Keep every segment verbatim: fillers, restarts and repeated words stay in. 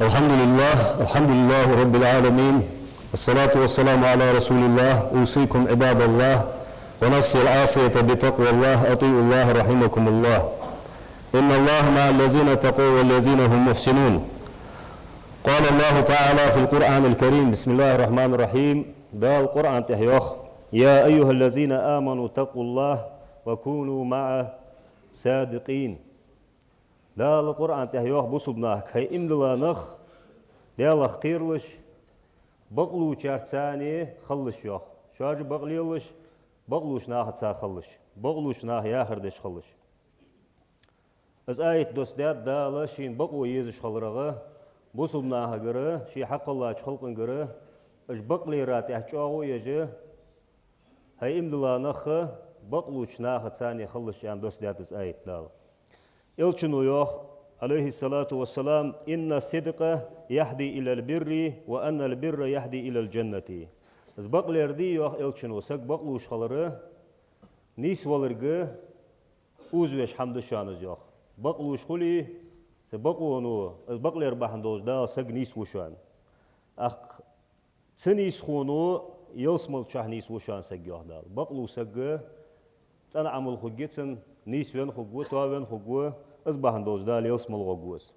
الحمد لله، الحمد لله رب العالمين، والصلاة والسلام على رسول الله. أوصيكم عباد الله ونفسي العاصية بتقوى الله، أطيعوا الله رحمكم الله. إن الله مع الذين اتقوا والذين هم محسنون. قال الله تعالى في القرآن الكريم، بسم الله الرحمن الرحيم. Дала Къуръан тӀа йоах: يا أيها الذين آمنوا اتقوا الله وكونوا مع الصادقين. Дала Къуръан тӀа йоах бусалба нахага: хӀай иман дилла нах, Далах кхералаш, бакълувчарца цхьана хилалаш, йоах. Шоаш бакълувлаш, бакълувча нахаца хилалаш, бакълувча наха яхар деш хилалаш. Из аят доссадаьд Дала шийна бакъо езаш хиларах, бусалба нахагара, ший хьакхеллача халкъагара, уж бакълера тӀехьа чӀоагӀо еш, хӀай иман дилла нах, бакълувча нахаца цхьана хилалаш, аьнна доссадаьд из аят Дала. Элчано йоах, عليه الصلاة والسلام: إن الصدق يهدي إلى البر وأن البر يهدي إلى الجنة. Из бакълер да, йоах Элчано, саг бакълувш хилар нийсваларга узавеш хӀама да шоана из, йоах. Бакълувш хуле, цу бакъоно, из бакълер бахьан долаш Дала саг нийсву шоана. ТӀаккха цу нийсхоно ялсмала чу нийсву шоана саг, йоах Дала. Бакълув саг, цӀена Ӏамал хургья цун, нийсвенна хургва, тоавенна хургва, из бахьан долаш Дала ялсмала гӀоргва из.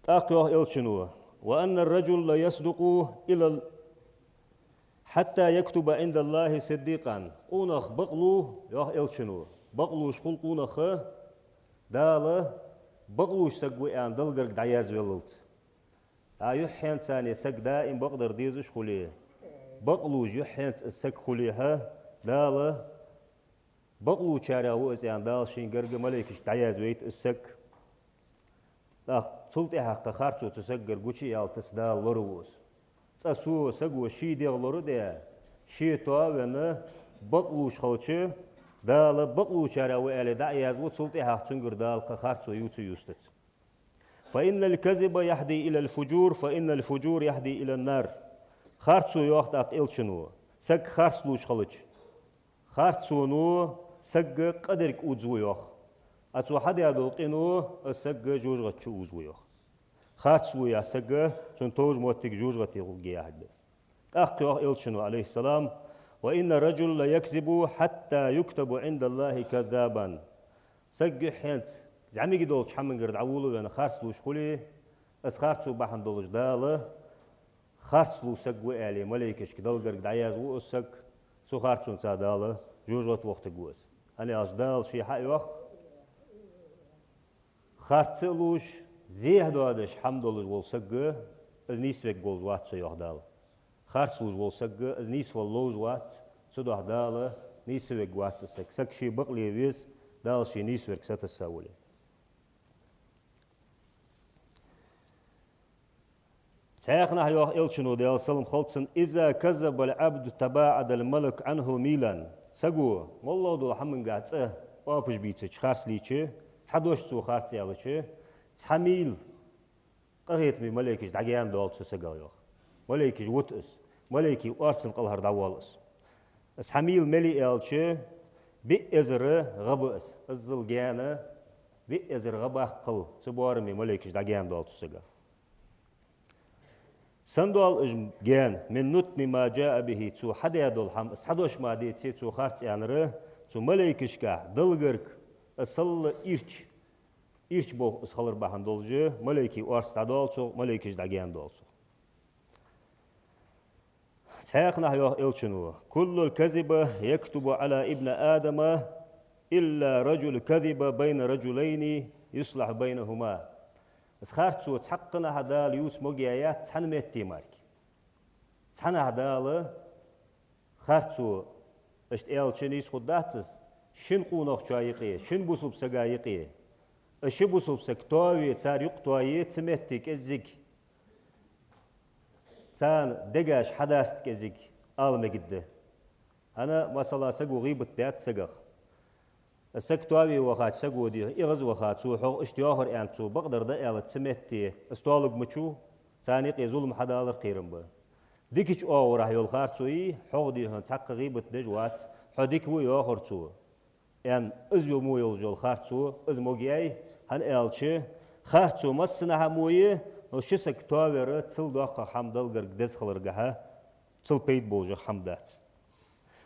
ТӀаккха йоах Элчано: وأن الرجل ليصدق إلى ال-، حتى يكتب عند الله صديقا. Къонах бакълув, йоах Элчано, бакълувш хул къонах, Дала бакълувш саг ва аьнна Далла гарга дӀаязвеллалца. ТӀаккха юххьанца цхьана саг даим бакъдар дезаш хуле, бакълувш юххьанца из саг хуле, хӀа, Дала бакълувчарех ва из аьнна, Дала шийна гарга малейкашка дӀаязвайт из саг. ТӀаккха цул тӀехьагӀа харцо цу сагагара гучаяьлча, цу Дала лораву из. ЦӀа цу саго ший дегӀ лораде, ше тоавенна, бакълувш хилча, Дала бакълувчарех ва аьле дӀа а язву, цул тӀехьагӀа цунгара Дала кхы харцо ювца а юстац. فإن الكذب يهدي إلى الفجور، فإن الفجور يهدي إلى النار. Харцо, йоах тӀаккха Элчано, саг харцлувш хилча, харцоно саг къа дерг узаву, йоах. А цо хьадаь дола къино а саг жожагӀата чу узаву, йоах. Харцлувш саг, цун товш моттиг жожагӀате гӀоргья яхилга да. ТӀаккха йоах Элчано, عليه السلام: وإن الرجل ليكذب حتى يكتب عند الله كذابا. Саг юххьанца зӀамига долча хӀамангара дӀаволавенна харцлувш хуле, из харцо бахьан долаш Дала харцлув саг ва аьле, малейкашка Далла гарга дӀаязву из саг, цу харцонца Дала жожагӀате вохийтаргва из. ХӀана аьлча Дала ше хьа а йоаккх, харц а лувш, зехьа доадеш хӀама долаш вола саг, из нийсвергволаш вац со, йоах Дала. Харцлувш вола саг, из нийсвала ловш вац, цудухьа Дала нийсвергвац из саг. Саг ше бакъле веза, Дала ше нийсверг сатасса вале. Цхьаькханахьа йоах Элчано, Даьла салам хилда цунна: إذا كذب العبد تباعد الملك عنه ميلا. Саго моллагӀа дола хӀамангахьа цӀа оапаш бийцача, харцлийча, цхьа дош цо харц аьлча, цхьа мийла къахетаме малейкаш дӀагаьна доалл цу сагах, йоах. Малейкаш вут из, малейкий орцан кӀалхара дӀавоал из. Цхьа мийла мел аьлча, биъ эзар гӀа ба из, иззал гаьна, биъ эзар гӀа баккхал цу боараме малейкаш дӀагаьна доалл цу сагах. Сенна доалл уж гаьна? من نتن ما جاء به, цо хьадаь дола хӀама, из цхьа дош мара деце, цо харц аьннар, цу малейкашкахьа Далла гарга из сел ирча, ирча болх из хилар бахьан долаш, малейкий орц дӀадоалл цох, малейкаш дӀагаьна доалл цох. Цхьаькханахьа йоах Элчано: كل الكذب يكتب على ابن آدم إلا رجل كذب بين رجلين يصلح بينهما. Из харцо цхьаккханахьа Дала ювца могаяь яц цхьан метте мара. Цхьаннахьа Дала харцо, иштта аьлча нийса хургдац из, шин къонахчоа юкъе, шин бусалба сага юкъе. Из ши бусалба саг тоаве, цар юкъ тоае, цу метте кӀеззига царна дегаш хьадаста кӀеззига ала мегаргда. ХӀана, масала, саго гӀийбат даьд сагах. Саг тоаве вахача саго, дий хьона, эгӀазваха цо, хьох иштта йоахар аьнна, цо бакъдар дӀааьлча цу метте, из тоалург ма вац, царна юкъе зулам хьадалар кхерам ба. Дикача оагӀорахьа йола харцо я, хьох, дий хьона, цхьаккха гӀийбат деш вац, хьо дика ва йоахар цо, аьнна, из йола мо йолаш йола харцо, из могаяй, хӀана аьлча, Харцо массанахьа мо я, но ши саг тоавар цул доккха хӀама Далла гарга деза хиларгахьа, цул пайда болаш хӀама дац.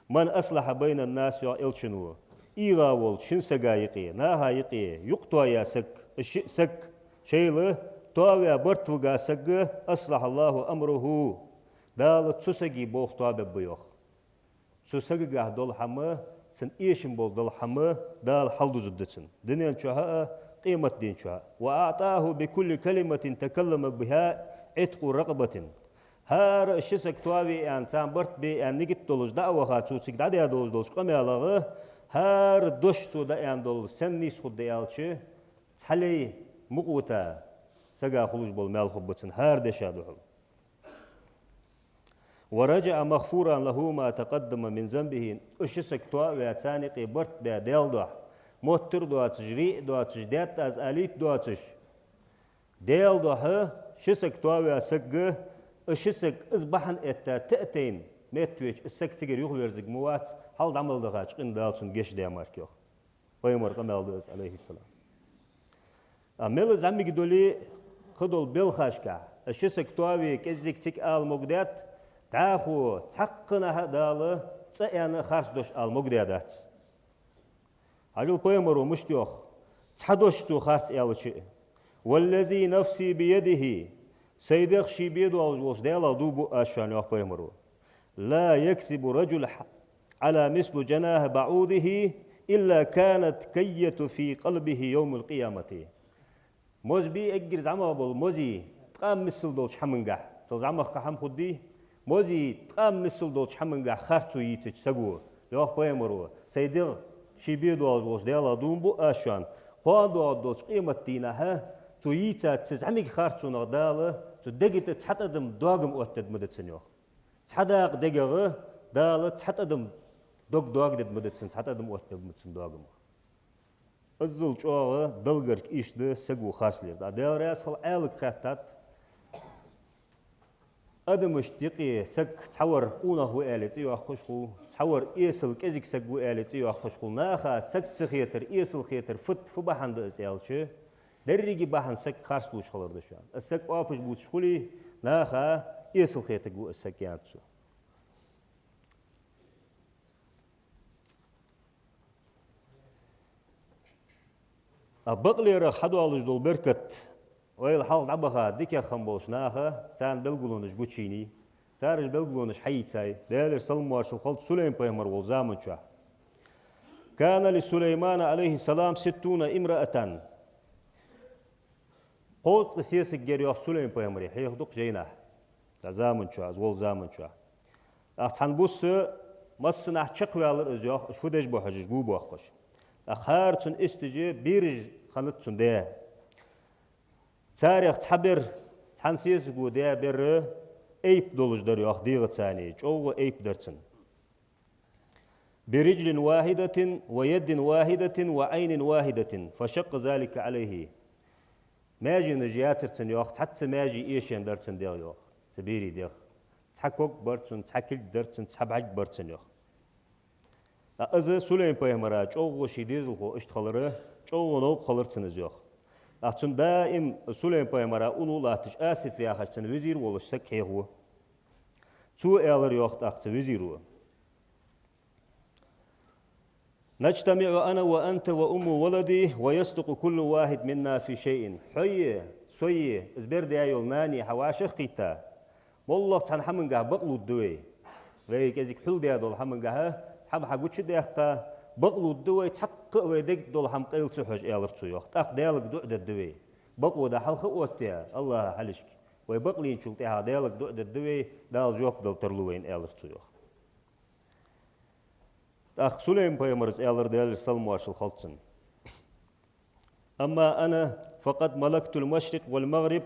«من أصلح بين الناس», йоах Элчано, ийгӀа волча шин сага юкъе, наха юкъе юкъ тоаяь саг, ши саг, шоайла тоаваь барт вига саг, «أصلح الله أمره», Дала цу сага болх тоабергба йоах. Цу сагагахьа дола хӀама, цун эшам бола дола хӀама Дала хьалдузаргда цунна дунен чухьа а, къематден чухьа а. «وأعطاه بكل كلمة تكلم بها عتق رقبة». ХӀара ши саг тоаве аьнна, царна барт бе аьнна нигат долаш дӀа а ваха, цо цига дӀадаь долаш долча къамаьлагӀа, хӀара дош цо дӀааьнна дола сенна нийса хургда аьлча, цхьа лай мукъа вита сага хулаш бола маьл хургба цунна хӀара деша духьал. «ورجع مغفورا له ما تقدم من ذنبه». Уж ши саг тоаваь, царна юкъе барт баь Даьла духьа, моттар доацаш, рий доацаш, даьтта аз алийта доацаш, Даьла духьа ши саг тоаваь саг, уж ши саг из бахьан этта тӀа а тайна меттавеча, из саг цигара юхаверзарг ма вац, хьалха дӀа мел дахача къина Дала цунна гешт даь мара, йоах. Пайхамара къамаьл да из, Ӏалайхи ссалам. А мел зӀамига дале а, кхыдола белхашка, уж ши саг тоаве кӀеззига цига ала могадаьд, дӀахо цхьаккханахьа Дала цкъа аьнна харц дош ала могадаь дац. Хьажал, пайхамара мишта йоах, цхьа дош цо харц аьлча а: «والذي نفسي بيده», сай дегӀ ший бе долаш волча Даьлах дув буъ аз шоана, йоах пайхамара. «لا يكذب رجل على مثل جناح بعوضة إلا كانت كية في قلبه يوم القيامة». Моз бе эггара зӀамагӀа бола мозий ткъам миссел долча хӀамангахьа, цул зӀамагӀа кхы хӀама хургдий, мозий ткъам миссел долча хӀамангахьа харцо йийцача саго, йоах пайхамара, сай дегӀ ший бе долаш волча Даьлах дув буъ аз шоана, кхоана доагӀаргдолча къематдийнахьа цо йийцача цу зӀамига харцонах Дала цу дега тӀа цхьа тӀадам догам оттадергда цунна, йоах. Цхьа дакъа дегагӀа Дала цхьа тӀадам дог догадергда цунна, цхьа тӀадам оттабергба цунна догамах. Иззал чӀоагӀа Далла гарга ийш да саго харцлер. ТӀаккха Даьла раьза хилва, Ӏаьлага хаьттад: адамашта юкъе саг цхьавар къонах ва аьле цӀи йоаккхаш хул, цхьавар эсала кӀезига саг ва аьле цӀи йоаккхаш хул, наха саг ца хетар, эсала хетар фуд, фу бахьан да из аьлча, деррига бахьан саг харцлуш хилар да шоана. Из саг оапаш бувцаш хуле, наха эсала хетарг ва из саг, аьннад цо. А бакълерах хьадоалаш дола беркат, вай хьалха дӀабаха дикагӀа хинна болча наха, царна белгалонаш гучайийй. Цар уж белгалонаш хьайийцай, Даьлера салам-моаршал хилда, Сулейма-пайхамар вола заман чухь. «كان لسليمان عليه السلام ستون امرأة». Кхузткъа сесаг яр, йоах, Сулейма-пайхамара, хьеха дукха жайнахьа, цу заман чухь, из вола заман чухь. ТӀаккха цхьан буса массанахьа чакхваьлар из, йоах, уж фу деш ба хьожаш, го боаккхаш. ТӀаккха хӀара цун истижа бераш хиннад цун даь. Царех цхьа бер, цхьан сесаго даь бер айп долаш дар, йоах, дегӀаца а, чӀоагӀа айп дар цун. «برجل واحدة ويد واحدة وعين واحدة فشق ذلك عليه». Маьженаш яцар цун, йоах, цхьацца маьже эшаенна дар цун дегӀ, йоах, цу берий дегӀ. Цхьа ког бар цун, цхьа кулг дар цун, цхьа бӀарг бар цун, йоах. ТӀаккха из Сулейма-пайхамара чӀоагӀа ший дезалхо иштта хилар, чӀоагӀа новкъа хилар цунна из, йоах. ТӀаккха цун даим Сулейма-пайхамара уллув латташ Асиф яхаш цун везир волаш саг хьехаво. Цо аьлар, йоах, тӀаккха цу везиро: «نجتمع أنا وأنت وأم ولدي ويصدق كل واحد منا في شيء». Хьои сои, из бер даь йола нанеи хьа вӀашагӀкхийтта, моллагӀа цхьан хӀамангахьа бакълувргда вай. Вай кӀезига хьулдаь дола хӀамангахьа цхьа хӀама хьагучадаьккха, бакълувргда вай, цхьаккха а вай дега тӀа дола хӀама къайла ца хьож, аьлар цо, йоах. ТӀаккха Даьлага дуӀа дергда вай. Бакъо дӀахьалха оттадаь, АллахӀа хьалхашка, вай бакълийначул тӀехьагӀа Даьлага дуӀа дергда вай, Дала жоп дала тарлу вайна, аьлар цо, йоах. ТӀаккха Сулейма-пайхамара аьлар, Даьлера салам-моаршал хилда цунна: «أما أنا فقد ملكت المشرق والمغرب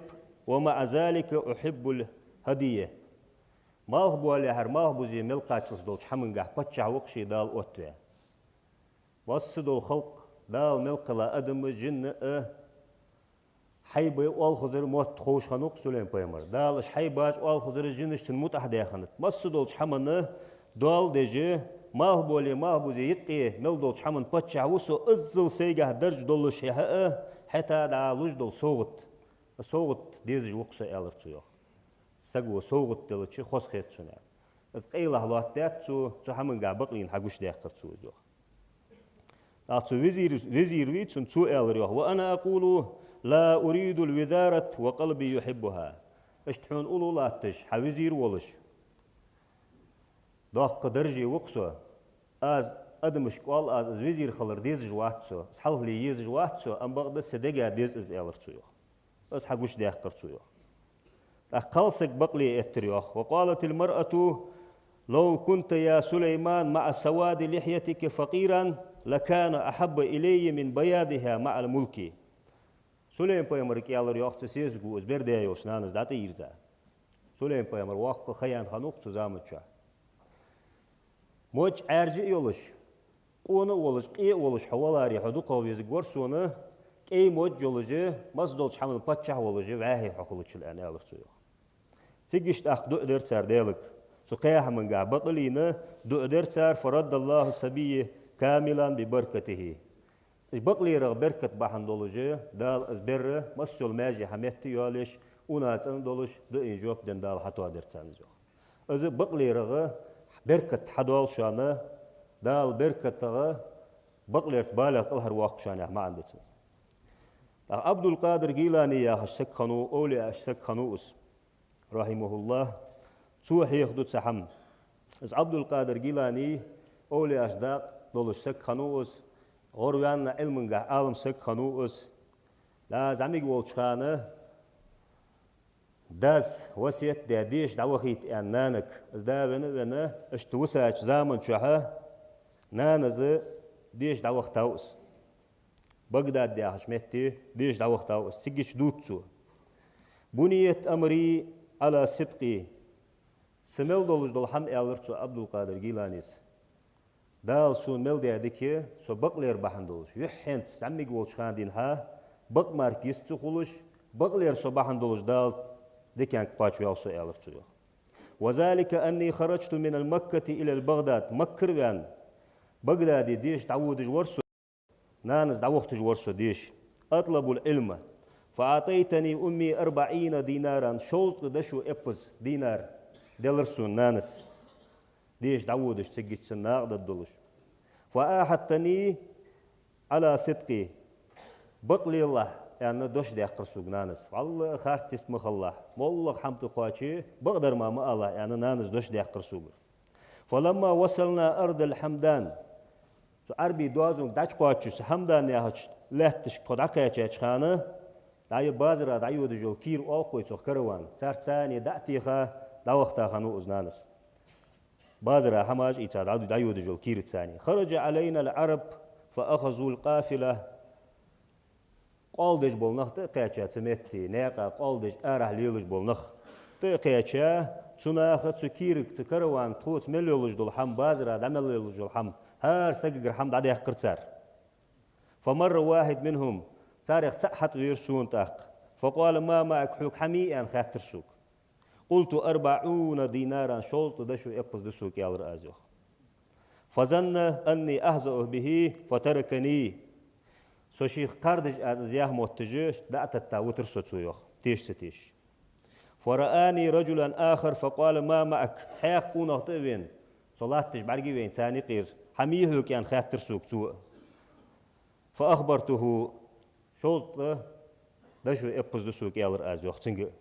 ومع ذلك أحب الهدية». Малхбоалехьара малхбузе мел кхаччалца долча хӀамангахьа паччахь ва-кх ше Дала оттаваь. Массадола халкъ, Дала мел кхелла адам а, жин а, хьайба а, оалхазар а мотт ховш хиннав-кх Сулейма-пайхамар. Дала уж хьайбаш а, оалхазараш а, жинаш а цун мутӀахьа даь хиннад. Массадолча хӀаманна доал деш, малхбоале малхбузе юкъе мел долча хӀаман паччахь ва со, иззал сайгахьа дарж доллашехьа а, хӀаьта дӀалуш дола совгӀат, совгӀат дезаш ва-кх со, аьлар цо, йоах. Саго совгӀат делча хоза хет сона. Из къайлагӀа лоаттадаьд цо, цу хӀамангахьа бакълийна хьагучадаьккхар цо из, йоах. ТӀаккха цу везир, везир вий цун, цо аьлар, йоах: «وأنا أقول: لا أريد الوزارة وقلبي يحبها». Иштта хьона уллув латташ, хьа везир волаш, доккха дарже ва-кх со. Аз адамашка оал аз, из везир хилар дезаш вац со, из хьалхале езаш вац со, амма бакъда са дега деза из, аьлар цо, йоах. Из хьагучадаьккхар цо, йоах. ТӀаккха кхалсаг бакъле эттар, йоах: «وقالت المرأة: لو كنت يا سليمان مع سواد لحيتك فقيرا لكان أحب إلي من بياضها مع الملك». Сулейма-пайхамарга аьлар, йоах, цу сесаго, из бер даь йолча нанас дӀатӀайийрза. Сулейма-пайхамар воккха ха яьнна хиннав-кх цу заман чухь. Модж Ӏаьржа а йолаш, къона а волаш, къе а волаш хьо валаре, хьо дукхагӀа везаргвар сона, кӀай модж йолаш, массадолча хӀаман паччахь волаш вӀаьхий хьо хулачул, аьнна, аьлар цо, йоах. Цига иштта тӀаккха дуӀа дир цар Даьлага. Цу кхаь хӀамангахьа бакълийна дуӀа дир цар: «فرد الله صبيي كاملا ببركته». Из бакълерах беркат бахьан долаш, Дала из бер массайола маьже хьа метта йоалаеш, уна цӀена долаш, дуӀайна жоп денна Дала хьатоадир царна из, йоах. Из бакълерах беркат хьадоал шоана, Дала беркатагӀа бакълерца балех кӀалхарвоаккх шоана яха маӀан да цун. ТӀаккха Ӏабдул-Къадир Гилани яхаш саг хиннав, овлияаш саг хиннав из, рахьимахуллахӀ, цо хьехаду цу хӀаман. Из Ӏабдул-Къадир Гилани овлияаш дакъа долаш саг хиннав из, гӀорваьнна Ӏилмангахьа Ӏалам саг хиннав из. ДӀа зӀамига волча хана дас васкет даь, деша дӀавахийта аьнна нанага. Из да вена а вена, иштта висача заман чухь нанас деша дӀавахийтав из. Багдад яхача метте деша дӀавахийтав из, цига чу дувц цо. «بنيت أمري على صدقي». Са мел долаш дола хӀама, аьлар цу Ӏабдул-Къадир Гиланис, Дала сона мел даь дика со бакълер бахьан долаш, юххьанца зӀамига волча хана денз хьа бакъ мара йист ца хулаш, бакълер со бахьан долаш Дала диканга кхоачаваьв со, аьлар цо, йоах. «وذلك أني خرجت من مكة إلى بغداد». Маккара ваьнна, Багдаде деша дӀаводаш вар со, нанас дӀавохийташ вар со деша. «أطلب العلم، فأعطتني أمي أربعين دينارا». Шовзткъа дошо эппаз динар делар сона нанас, деша дӀаводаш, цига цунна накъадаргдолаш. «فأعانتني على صدقي». «Бакълелахь», аьнна, дош даьккхар сога нанас. ВаллахӀи, харц йист ма хилалахь, моллагӀа хӀама тӀакхоаче, бакъдар мара ма алалахь, аьнна, нанас дош даьккхар сога. «فلما وصلنا أرض الحمدان». Цу Ӏарбий доазонга дӀачукхоачаш, Хьамдан яхача лаьтташка тхо дӀакхаьчача хана, дӀа е базара дӀайодаш йола кийра оал-кх вай цох караван, царца цхьана дӀа а теха, дӀавахийта хиннав из нанас. Базара хӀамаш а ийца дӀа-, дӀайодаш йола кийра цхьана. «خرج علينا العرب فأخذوا القافلة». Къоал деш бола нах тӀа а кхаьча цу метте, наькъа къоал деш, арахьа лелаш бола нах тӀа а кхаьча, цу наха, цу кийрага, цу каравана тхоца мел йолаш дола хӀама, базара дӀа мел йолаш йола хӀама, хӀара сагагара хӀама дӀадаьккхар цар. «فمر واحد منهم», царех цаӀ хьатӀавера сона тӀаккха. «فقال: ما معك؟» Хьога хӀама йий, аьнна, хаьттар сога. «قلت: أربعون دينارا», шовзткъа дошо эппаз да сога, аьлар аз, йоах. «فظن أني أهزأ به فتركني». Со шийх кхардаш аз из яха мотташ, дӀа а тетта витар со цо, йоах, теша ца тешаш. «فرآني رجل آخر فقال: ما معك؟» Цхьаькха къонах тӀа а вена, со латташ бӀаргавайна царна юкъера, хӀама йий хьога, аьнна, хаьттар сога цо. «فأخبرته», шовзткъа дошо эппаз да сога, аьлар аз, йоах, цунга.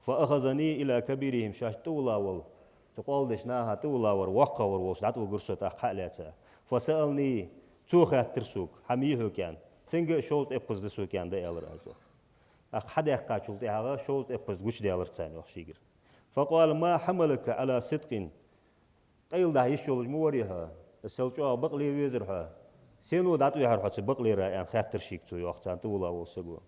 «فأخذني إلى كبيرهم», шоашта тӀавилла вола, цу къоал деча наха тӀавилла вар, воккхагӀвар волча дӀатӀавугар со тӀаккха хьа а лаьца. «فسألني», цо хаьттар сога, хӀама йий хьога, аьнна. Цунга а шовзткъа эппаз да сога, аьнна, да, аьлар аз, йоах. ТӀаккха хьадаьккхачул тӀехьагӀа шовзткъа эппаз гучадаьлар царна, йоах, шийгара. «فقال: ما حملك على صدق؟» Къайладахьа йиш йолаш ма варий хьо, из сел чӀоагӀа бакъле везар хьо. Сенна дӀатӀавихьар хьо цу бакълера, аьнна, хаьттар шийга цо, йоах, царна тӀавилла вола саго.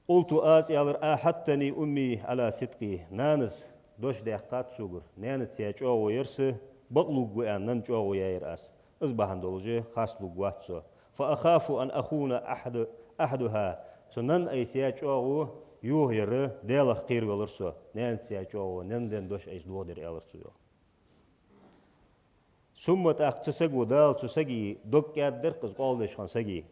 «قلت», аз аьлар: «أعانتني أمي على صدقي». Нанас дош даьккхад согара, наьнаца яь чӀоагӀо яр са, бакълувргва аьнна, нанна чӀоагӀо яьяр аз. Из бахьан долаш харцлувргвац со. «فأخاف أن أخون أحد، أحدها». Цу нанна айса яь чӀоагӀо йохаяр Даьлах кхеравелар со, наьнаца яь чӀоагӀо, нанна денна дош айса дохадар, аьлар цо, йоах. «ثم», тӀаккха цу саго, Дала цу сага дог кӀаьддар-кх из, къоал деш хинна сага.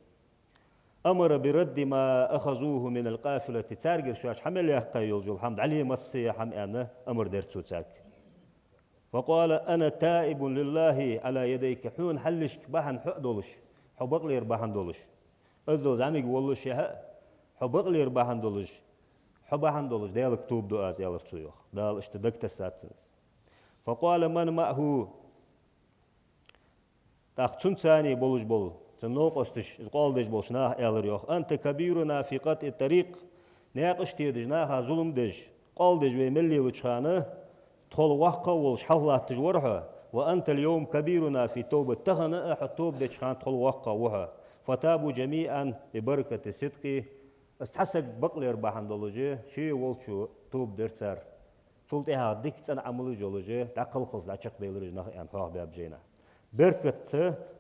أمر برد ما أخذوه من القافلة, царгара шоаш хьа мел яьккха йолаш йола хӀама дӀале, массайола хӀама, аьнна, амар дир цо царга. فقال: أنا تائب لله على يديك, хьона хьалхашка бахьан хьо а долаш, хьо бакълера бахьан долаш, иззал зӀамига воллашехьа а, хьо бакълера бахьан долаш, хьо бахьан долаш Даьлага тоба ду аз, аьлар цо, йоах. Дала иштта дагатессад цунна из. فقال من معه, тӀаккха цунца цхьана болаш бола, цун новкъосташ, из къоалдеш болча наха аьлар, йоах: أنت كبيرنا في قطع الطريق, наькъаш тедаш, наха зулам деш, къоалдеш вай мел лелача хана тхол воккха а волаш хьалха латташ вар хьо. وأنت اليوم كبيرنا في التوبة, тахан а хьо тоба деча хана тхол воккха ва хьо. فتابوا جميعا ببركة الصدق. Из цхьа саг бакълера бахьан долаш, ше волча тоба дир цар. Цул тӀехьагӀа дика цӀена Ӏамалаш йолаш, дӀакхалхалца дӀачакхбелар уж нах, аьнна, хьоахабаьб жайна. Беркат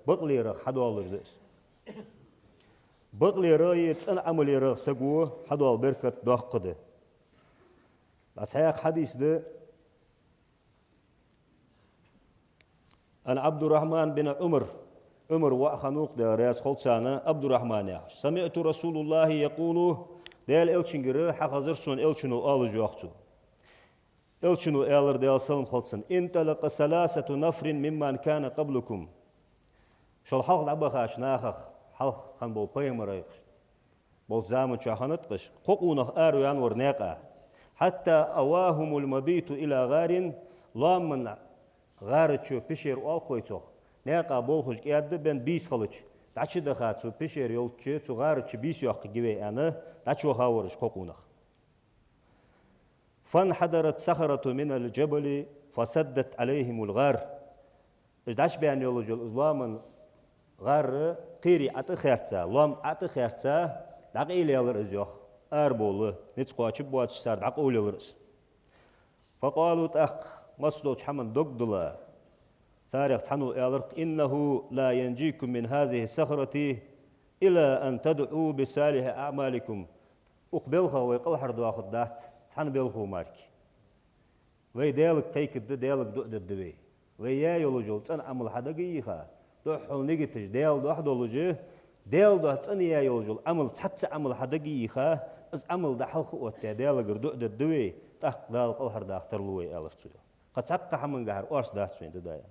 бакълерах хьадоалаш да из. Бакълерах е цӀена Ӏамалерах саго хьадоала беркат доккха да. ДӀа цхьаькха хьадис да. عن عبد الرحمن بن عمر, Ӏумара воӀ хиннав-кх, Даьла раьза хилва царна, Ӏабдуррахьман яхаш: سمعت رسول الله يقول, Даьла Элчангара хьахазар сона Элчано оалаш, йоах цо. Элчано аьлар, Даьла салам хилда цунна: انطلق ثلاثة نفر ممن كان قبلكم. Шул хьалха дӀабахача нахах, хьалха хинна болча пайхамарашкара болча заман чухь хиннад-кх уж, кхо къонах араваьннавар наькъа. حتى آواهم المبيت إلى غار, лоаман гӀара чу, пещера оал-кх вай цох, наькъа болхаш кӀаьда бен бийса хилча, дӀачудаха цу пещера йолча, цу гӀара чу бийса йоаккхаргья вай, аьнна, дӀачувахавар уж кхо къонах. فانحدرت صخرة من الجبل فسدت عليهم الغار. Уж дӀачубаьнна йолаш йола из лоаман гӀар кхерий ӀотӀахаьрца, лоам ӀотӀахаьрца, дӀакъайлаелар из, йоах. Арабовла, низ кхоачаш боацаш цар дӀакъовлаелар из. فقالوا, тӀаккха массадолча хӀаман дог дилла, царех цхьанне аьлар-кх: إنه لا ينجيكم من هذه الصخرة إلا أن تدعوا بصالح أعمالكم. Укх балхах вай кӀалхардоахаргдац цхьан балхо мара. Вай Даьлага кхайкаргда, Даьлага дуӀа дергда вай. Вай яь йолаш йола цӀена Ӏамал хьадагайийха, духхьал нигаташ Даьла духьа долаш, Даьла духьа цӀена яь йолаш йола Ӏамал, цхьацца Ӏамал хьадагайийха, из Ӏамал дӀахьалха а оттадаь, Даьлагара дуӀа дергда вай, тӀаккха Дала кӀалхардаха тарлу вай, аьлар цо, йоах. Кхы цхьаккха хӀамангахьара орц дац вайна дӀадайна.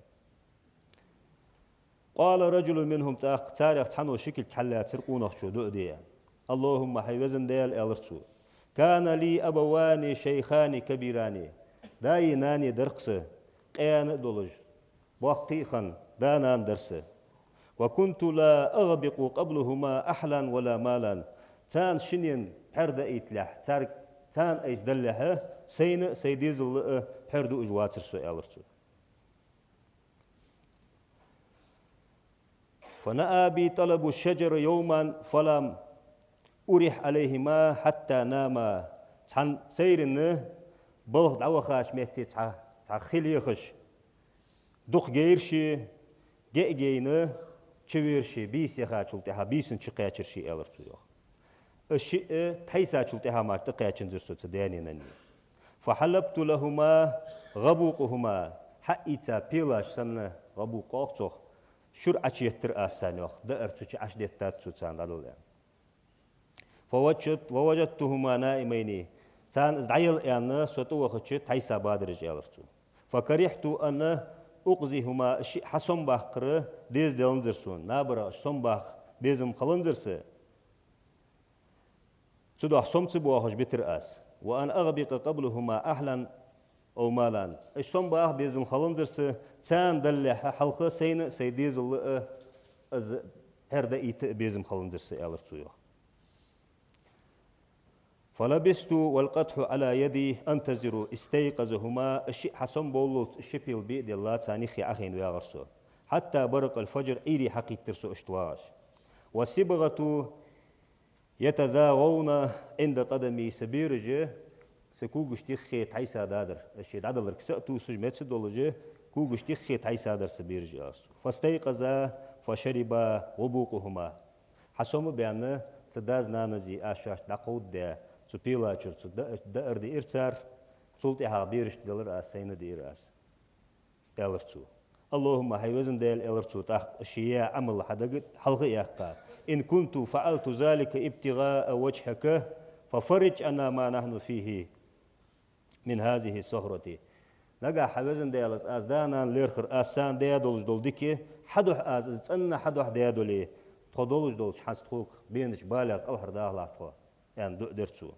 قال رجل منهم, тӀаккха царех цхьанне ши кулг хьаллаьцар къонахчо дуӀа де. اللهم, хӀай веза Даьла, аьлар цо, كان لي أبوان شيخان كبيران. Даи наьнеи дар-кх са, къаьна а долаш, боккхий а хинна, да-нана дар са. وكنت لا أغبق قبلهما أهلا ولا مالا. Царна шиннена пхьор даийталехь, царга, царна айса далалехь, сайна а, сай дезала а пхьор дуаш вацар со, аьлар цо. فنأى بي طلب الشجر يوما فلم أرح عليهما حتى ناما. Цхьан сайранна балха дӀавахача метте цхьа, цхьа хи лехаш, дукха гайра ше, геӀ гайна, чу вера ше, бийса яхачул тӀехьагӀа бийсанна чу кхаьчар ше, аьлар цо, йоах. Уж шиъ тхьайсачул тӀехьагӀа мара тӀакхаьчанзар со цу даьнеи наннеи. فحلبت لهما غبوقهما, хьаийца пелаш санна, гӀабукъ оал-кх цох, шура Ӏочуеттар аз царна, йоах, даар цу чу Ӏочудеттад цо царна дӀадала аьнна. فوجدت، فوجدتهما نائمين, царна из дӀаяла аьнна, со тӀавахача тхьайса бадар уж, аьлар цо. فكرهت أن أوقظهما, уж шиъ хьасомабаккхар дезаделанзар сона, набарах уж сомабаккха безам хиланзар са. Цудухьа сома ца боахаш битар аз. وأن أغبق قبلهما أهلا أو مالا. Уж сомабаккха безам хиланзар са, царна далалехь хьалха сайна а, сай дезала а из пхьор даийта безам хиланзар са, аьлар цо, йоах. فلبثت والقدح على يدي أنتظر استيقاظهما. Уж шиъ хьасомабовллалца, уж ши пила бе а делла, царна юххе Ӏохайна вагӀар со. حتى برق الفجر, Ӏуйре хьакхийттар со иштта вагӀаш. والصبغة يتضاغون عند قدمي, са бераш са когашта юххе тхьайса дадар. Уж шоай дӀадаларга са а тувсаш, меца а долаш, когашта юххе тхьайса дар са бераш, аьлар цо. فاستيقظا فشربا غبوقهما. Хьасома а баьнна, цу дас-нанас а шоашта дӀакховдадаь, цу пела чура цу да-, даар диир цар, цул тӀехьагӀа берашта делар аз, сайна а диир аз, аьлар цо. اللهم, хӀай везан Даьла, аьлар цо тӀаккха, ший яь Ӏамал хьадага хьалха а яьккха: إن كنت فعلت ذلك ابتغاء وجهك ففرج عنا ما نحن فيه من هذه الصخرة. Нагахь, хӀай везан Даьла, аз да-нана лерхӀар, аз царна даь долаш дола дика хьа духьа, аз из цӀена хьа духьа даь дале, тхо долаш долча хьанз тхога бенача балех кӀалхардахалахь тхо, аьнна, дуӀа дир цо.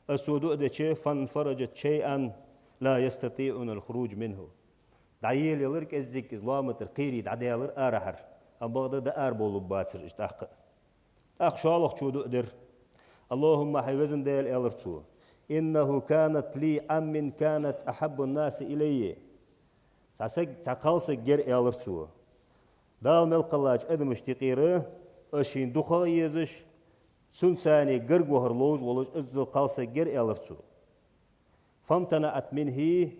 Из цо дуӀа дича, فانفرجت شيئا لا يستطيعون الخروج منه. ДӀаелаелар кӀеззига из лома тӀара кхерий, дӀадаьлар арахьара, амма бакъда дӀаарабовлабацар уж тӀаккха. ТӀаккха шоллагӀчо дуӀа дир: اللهم, хӀай везан Даьла, аьлар цо, إنه كانت لي عم كان أحب الناس إلي. Цхьа саг, цхьа кхалсаг яр, аьлар цо, Дала мел кхеллача адамашта юкъера аз шийна дукхагӀа езаш, цунца гаргавахар ловш волаш из кхалсаг яр, аьлар цо. فامتنعت مني،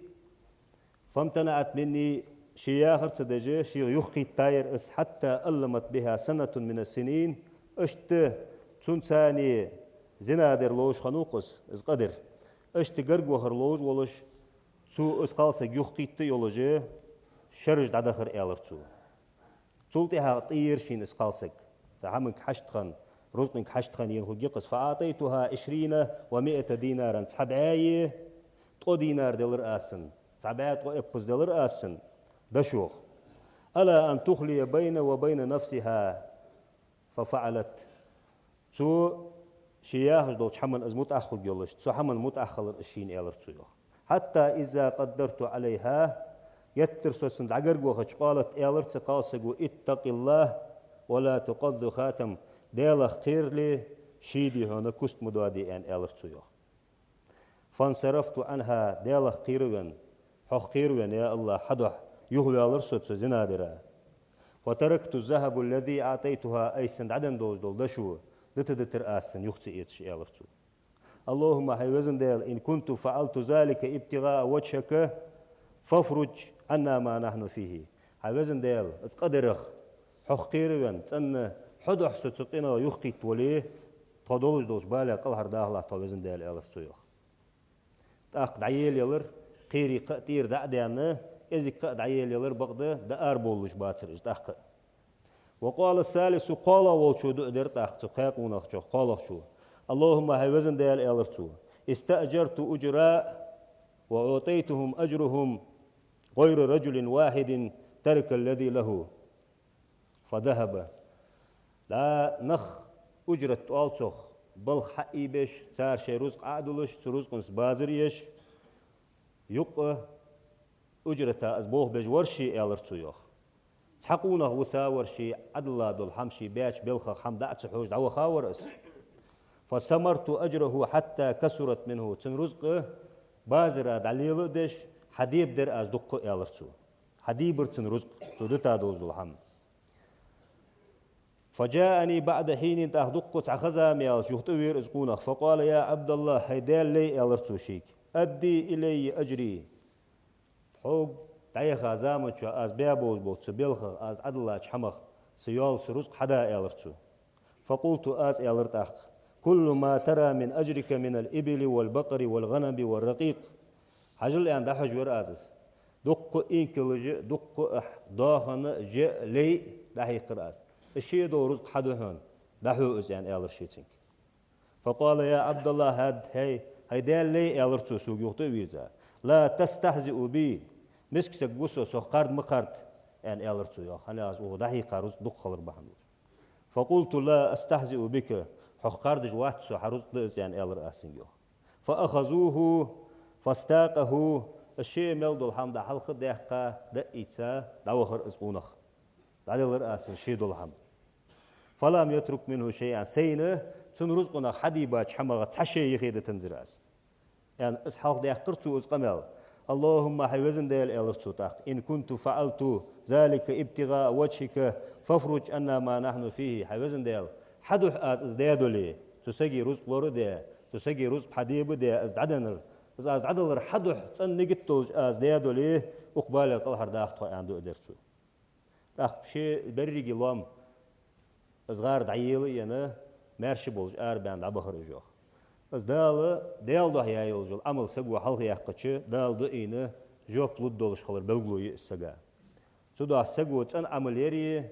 فامتنعت مني, ше яхар ца деш, шийга юхакхийттаяр из, حتى ألمت بها سنة من السنين, иштта цунца зина дар ловш хиннав-кх из, из къа дар. Иштта гаргавахар ловш волаш, цо из кхалсаг юхакхийтта йолаш, шераш дӀадахар, аьлар цо. Цул тӀехьагӀа тӀаера шийна из кхалсаг. Цхьа хӀаманга хьашт хинна, рузкъанга хьашт хинна ена хургья-кх из. فأعطيتها عشرين ومائة دينارا. Цхьа бӀаь ткъо динар делар аз цунна. Цхьа бӀаь ткъо эппаз делар аз цунна дошох. على أن تخلي بيني وبين نفسها. ففعلت. Цо ше яхаш долча хӀаман из мутӀахьа хургйолаш, цу хӀаман мутӀахьа хилар из шийна, аьлар цо, йоах. حتى إذا قدرت عليها, геттара со цунна дӀагаргавахача, قالت, аьлар цу кхалсаго: اتق الله ولا تقض خاتم, Даьлах кхерале, ший, дий хьона, куст ма доаде, аьнна, аьлар цо, йоах. فانصرفت عنها, Даьлах кхеравенна, хьох кхеравенна, я АллахӀ, хьа духьа юхаваьлар со цу зина дара. وتركت الذهب الذي أعطيتها, айса цунна дӀаденна долаш дола дошо дита дитар аз цунна, юха ца эцаш, аьлар цо. اللهم, хӀай везан Даьла, إن كنت فعلت ذلك ابتغاء وجهك فافرج عنا ما نحن فيه. ХӀай везан Даьла, из къа дарах хьох кхеравенна, цӀена хьо духьа со цу къинах юхакхийтта вале, тхо долаш долча балех кӀалхардахалахь тхо, везан Даьла, аьлар цо, йоах. ТӀаккха дӀаелаелар, кхерий кхы а тӀера дӀа а даьнна, кӀезига кхы а дӀаелаелар, бакъда дӀаарабовлалуш бацар уж тӀаккха а. وقال الثالث, кхоалагӀа волчо дуӀа дир тӀаккха цу кхаь къонахчох кхоалагӀчо: اللهم, хӀай везан Даьла, аьлар цо, استأجرت أجراء وأعطيتهم أجرهم غير رجل واحد ترك الذي له فذهب. ДӀа нах уджрат оал цох, балха хьаийбеш, цар шоай рузкъа Ӏодулаш, цу рузкъанца базар еш, юкъа уджрата из болх беш вар ше, аьлар цо, йоах. Цхьа къонах висавар ше, Ӏодилла дола хӀама, ше баьча балхах хӀама дӀа а ца хьожаш дӀавахавар из. فثمرت أجره حتى كثرت منه. Цун рузкъа базара дӀалела а деш, хьадебадар аз дукха, аьлар цо. Хьадийбар цун рузкъа, цо дита долаш дола хӀама. فجاءني بعد حين, тӀаккха дукха цхьа ха-зама яьлча юхатӀавера из къонах. فقال: يا عبد الله, хӀай Даьла лай, аьлар цо шийга, أد إلي أجري. Тхьовга дӀаяха заман чу аз баь болаш болча цу балхах, аз Ӏодиллача хӀамах са йоал, са рузкъа хьада, аьлар цо. فقلت, аз аьлар тӀаккха: كل ما ترى من أجرك من الإبل والبقر والغنم والرقيق. Хьажал, аьнна, дӀахьожавир аз из. Дукха инкалаш а, дукха а доахан а, жа а, лай а дӀахьийхар аз. Из ше дола рузкъа хьа да хьона, дӀахьо из, аьнна, аьлар ше цунга. فقال: يا عبد الله, хӀай, хӀай Даьла лай, аьлар цо сога юхатӀавийрза, لا تستهزئ بي. Миска саг ва со, сох кхарда ма кхарда, аьнна, аьлар цо, йоах. ХӀана аьлча укхо дӀахьийха рузкъа дукха хилар бахьан долаш. فقلت: لا أستهزئ بك. Хьох кхардаш вац со, хьа рузкъа да из, аьнна, аьлар аз цунга, йоах. فأخذوه فاستاقه. Из ше мел дола хӀама дӀа хьалха а даьккха, дӀа а ийца, дӀавахар из къонах. ДӀаделар аз цунна ше дола хӀама. فلم يترك منه شيئا. Сайна цун рузкъанах хьадийбача хӀамах цхьа ше юхедитанзар аз, аьнна, из хьалха даьккхар цо из къамаьл. اللهم, хӀай везан Даьла, аьлар цо тӀаккха, إن كنت فعلت ذلك ابتغاء وجهك فافرج عنا ما نحن فيه. ХӀай везан Даьла, хьа духьа аз из даь дале, цу сага рузкъа лора а даь, цу сага рузкъа хьадеба а даь, из дӀаденнар, из аз дӀадалар хьа духьа цӀена нигат долаш аз даь дале, укх балех кӀалхардаха тхо, аьнна, дуӀа дир цо. ТӀаккха ше беррига лоам, из гӀар дӀаела а енна, маьрша болаш арабаьнна дӀабахар уж, йоах. Из Дала, Даьла духьа яь йолаш йола Ӏамал саго хьалха яьккхача, Дала дуӀайна жоп лургдолаш хилар белгало я из сага. Цудухьа саго цӀена Ӏамал яри,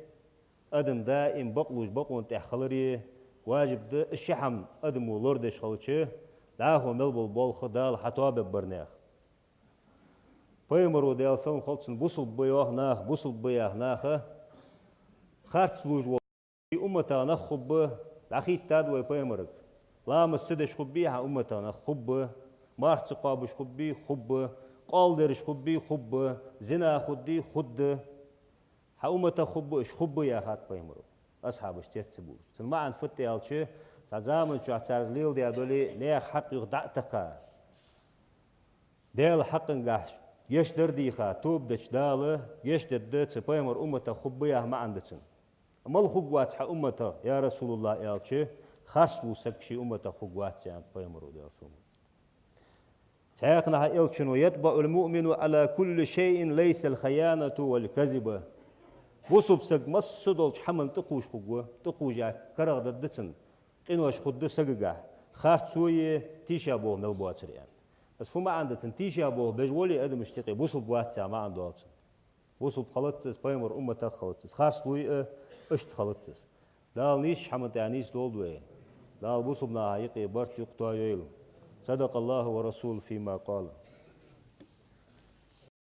адам даим бакълувш бакъонна тӀа хилари важиб да, из ши хӀама адамо лорадеш хилча, дӀахо мел бола болх Дала хьатоабергба наьха. Пайхамаро, Даьла салам хилда цунна, бусалба ба йоах наха, бусалба ба яха наха харцлувш вола ший умматах нах хургба, дӀахийттад вай пайхамарга. Ламаз ца деш хургбий хьа умматах нах? Хургба. Марха ца кхоабаш хургбий? Хургба. Къоал дераш хургбий? Хургба. Зина хургдий? Хургда. Хьа умматах хургба уж? Хургба, яхад пайхамаро асхьабашта цецбувлаш. Цун маӀан фуд аьлча, цхьа заман чухь цар леладаь дола наьха хьакъ юха дӀа а такха, Даьла хьакъагахьа гешт дар дийха, тоба дича Дала гешт дергда, цу пайхамара умматах хургба яха маӀан да цун. Мала хургвац хьа умматах, я РасулуллахӀ, аьлча, харцлув саг ший умматах хургвац, аьннад пайхамаро, Даьла салам хилда цунна. Цхьаькханахьа элчано: «يطبع المؤمن على كل شيء ليس الخيانة والكذب». Бусалба саг массадолча хӀаман тӀакхувш хургва, тӀакхувш яха карагӀдар да цун, къинош хургда сагагахьа, харцо е тийшаболх мел боацар, аьнна. Из фу маӀан да цун? Тийшаболх беш вале адамашта юкъе, бусалба вац яха маӀан доал цун. Бусалба хилац из, пайхамара умматах хилац из, харцлув а иштта хилац из. Дала нийсача хӀаман тӀа нийсдолда вай. Дала бусалба наха юкъе барт юкъе тоайойла. صدق الله ورسوله فيما قال.